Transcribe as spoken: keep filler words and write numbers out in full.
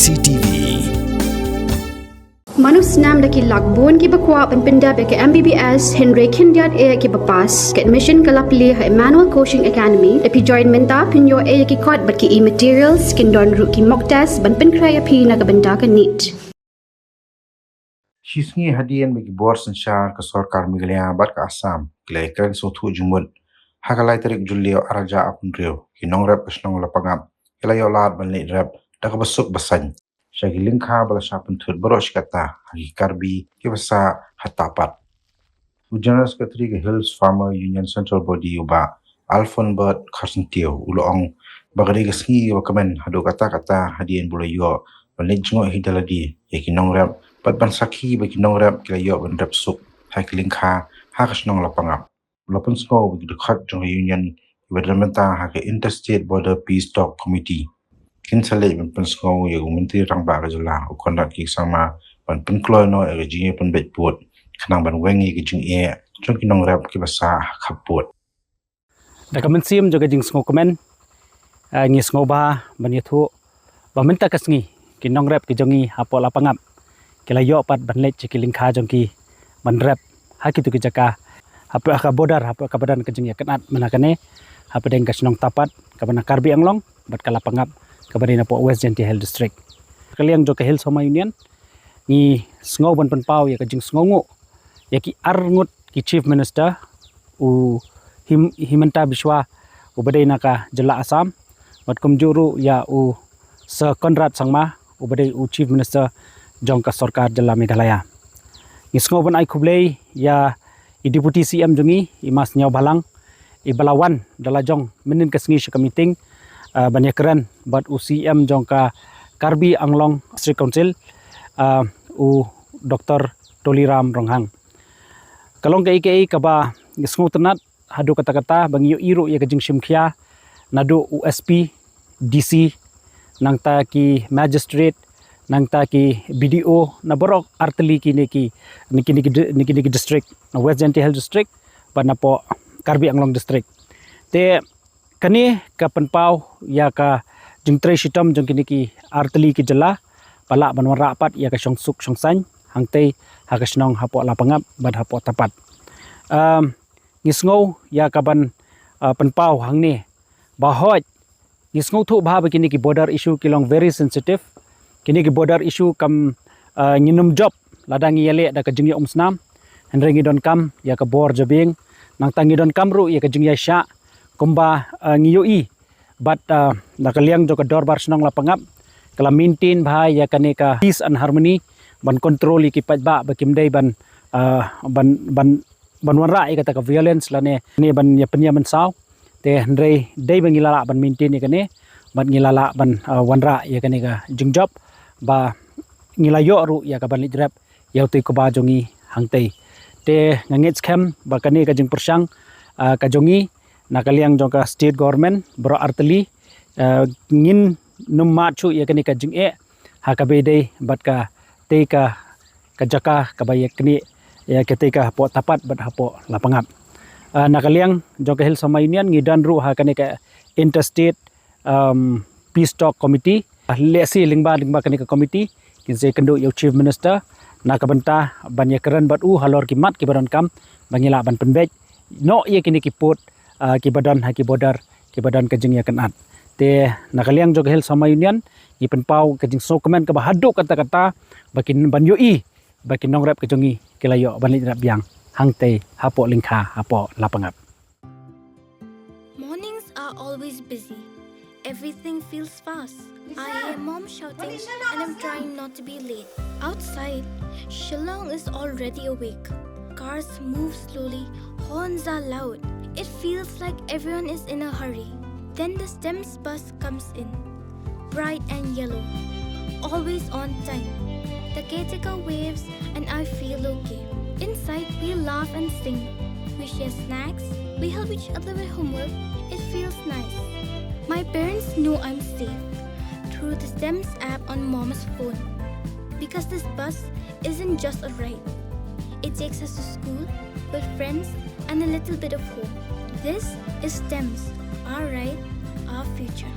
C T V. Mano snam da ki lak bun kiba kwah ban pyndep ïa ka M B B S hynrei khyndiat eh kiba pass. Ka admission ka la plie ha Emmanuel Coaching Academy. Da phi join mynta phin ïoh eh ïa ki kot bad ki e-materials, kin don ruh ki mock test ban pynkhreh ïa phi na ka bynta ka NEET. Shi sngi hadien ba ki bor synshar ka sorkar Meghalaya bad ka Assam ki la ïakren sngewthuh jingmut ha ka lai tarik Jylliew ar hajar arphew hynriew, ki nongrep ka shnong Lapangap ki la ïoh lad ban leit rep da kaba suk ba saiñ sha ki lyngkha ba la shah pynthut baroh shi katta ha ki Karbi kiba sah ha Tapat. U General Secretary ka Hills Farmer Union Central Body, u Bah Alphonbert Kharsyntiew, u la ong ba ka dei ka sngi ba kmen haduh katta katta hadien ba u la ïoh ban leit jngoh hi da lade ïa ki nongrep bad ban sakhi ba ki nongrep ki la ïoh ban rep suk ha ki lyngkha ha ka shnong Lapangap. U la pynsngew ba ki dkhot jong ka Union kiba don bynta ha ka Interstate Border Peace Talk Committee kin sa leit ban pynsngew ïa u Myntri Rangbah ka jylla, u Conrad K Sangma, ban pynkloi noh ïa ka jingïapynbeit pud khnang ban weng ïa ka jingeh jong ki nongrep kiba sah ha khappud. Da ka mynsiem jong ka jingsngewkmen, eh, ngi sngewbha ban ïathuh ba mynta ka sngi ki nongrep ki jong ngi hapoh Lapangap ki la ïoh pat ban leit sha ki lyngkha jong ki ban rep ha kitu ki jaka hapoh ka border, hapoh kaba don ka jingïakynad mynta kane hapdeng ka shnong Tapat kaba na Karbi Anglong bad ka Lapangap kaba dei napoh West Jaintia Hills District. Ka liang jong ka Hills Farmer Union ngi sngew ban pynpaw ïa ka jingsngewnguh ïa ki arngut ki Chief Minister, u Him-, Himanta Biswa uba dei na ka jylla Assam bad kumjuh ruh ïa u Sir Conrad Sangma uba dei u Chief Minister jong ka sorkar jylla Meghalaya. Ngi sngew ban ai khublei ïa i Deputy C M jong ngi, i Ma Sniawbhalang, iba la wan da la jong mynnin ka sngi sha ka meeting, ah, ban ïakren bad u C M jong ka Karbi Anglong District Council, ah, u Doctor Tuliram Ronghang. Ka long kaei kaei kaba ngi sngewtynnat haduh katta katta ba ngi ïohi ruh ïa ka jingshim khia naduh u S P, D C, nangta ki magistrate, nangta ki B D O na baroh artylli kine ki, kine ki, kine ki district, na West Jaintia Hills District bad napoh Karbi Anglong District. Te kane ka pynpaw ïa ka jingtrei shitom jong kine ki artylli ki jylla ba lah ban wanrah pat ïa ka shongsuk shongsaiñ hangtei ha ka shnong hapoh Lapangap bad hapoh Tapat. Um, ngi sngew ïa ka ban, uh, pynpaw hangne ba hooid ngi sngewthuh bha ba kine ki border issue ki long very sensitive. Kine ki border issue kam, uh, ngin ym jop lada ngi ïaleh da ka jingïaumsnam. Hynrei ngi donkam ïa ka bor jabieng, nangta ngi donkam ruh ïa ka jingïaishah kumba, uh, ngi ïohi bad, uh, na ka liang jong ka dorbar shnong Lapangap ka la maintain bha ïa kane ka peace and harmony ban control ïa ki paidbah ba kim dei ban, uh, ban, ban ban wanrah ïa kata ka violence lane ne ban ïa pynïamynsaw. Te hynrei dei ba ngi la lah ban maintain ïa kane bad ngi la lah ban, uh, wanrah ïa kane ka jingjop ba ngi la ïoh ruh ïa ka ban leit rep ïa utei u kba jong ngi hangtei. Te nga ngeit skhem ba kane ka jingpyrshang, uh, ka jong ngi na ka liang jong ka state government baroh artylli, uh, ngin nym mad shuh ïa kane ka jingeh ha kaba ïadei bad katei ka ka jaka kaba ïa kane ïa katei ka hapoh Tapat bad hapoh Lapangap. Ah, na ka liang jong ka Hills Farmer Union ngi don ruh ha kane ka Interstate, um, Peace Talk Committee. Ah, lehse lyngba lyngba kane ka committee kin sa ïakynduh ïa u Chief Minister na ka bynta ban ïakren bad u halor ki mat kiba donkam ba ngi lah ban pynbeit noh ïa kine ki pud, ah, kiba don ha ki border kiba don ka jingïakynad. Te na ka liang jong ka Hills Farmer Union ngi pynpaw ka jingsngewkmen kaba haduh katta katta ba kin ban ïohi ba ki nongrep ka jong ngi ki la ïoh ban leit rep biang hangtei hapoh lyngkha hapoh Lapangap. Mornings are always busy. Everything feels fast. I hear mom shouting and I'm trying not to be late. Outside, Shillong is already awake. Cars move slowly, horns are loud. It feels like everyone is in a hurry. Then the STEMS bus comes in. Bright and yellow. Always on time. The caretaker waves and I feel okay. Inside, we laugh and sing. We share snacks. We help each other with homework. It feels nice. My parents know I'm safe through the STEMS app on Mom's phone. Because this bus isn't just a ride. It takes us to school, with friends, and a little bit of hope. This is STEMS, our ride, our future.